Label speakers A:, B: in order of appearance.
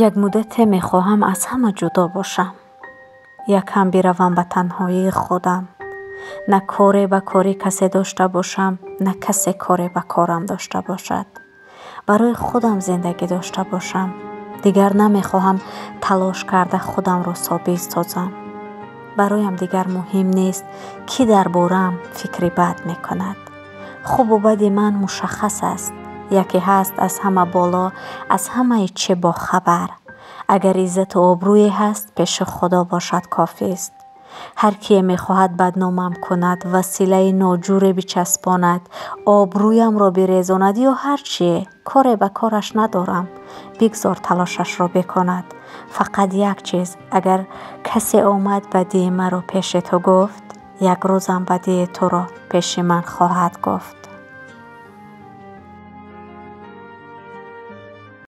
A: Як муддате мехоҳам аз ҳама ҷудо бошам. Якам биравам ба танҳоии худам. На коре ба кори касе дошта бошам, на касе коре ба корам дошта бошад. Барои худам зиндагӣ дошта бошам. Дигар намехоҳам талош карда худамро собит созам. Бароям дигар муҳим нест, кӣ дар бораам фикри бад мекунад. Хубу бади ман мушаххас аст. Яке ҳаст аз ҳама боло, аз ҳамаи чӣ бохабар. Агар иззату обрӯе ҳаст, пеши Худо бошад, кофист. Ҳар кие мехоҳад бадномам кунад, василаи ноҷуре бичаспонад, обрӯямро бирезонад ё ҳар чие, коре ба кораш надорам. Бигзор талошашро бикунад. Фақат як чиз: агар касе омад бадии маро пеши ту гуфт, як рӯзам бадии туро пеши ман хоҳад гуфт.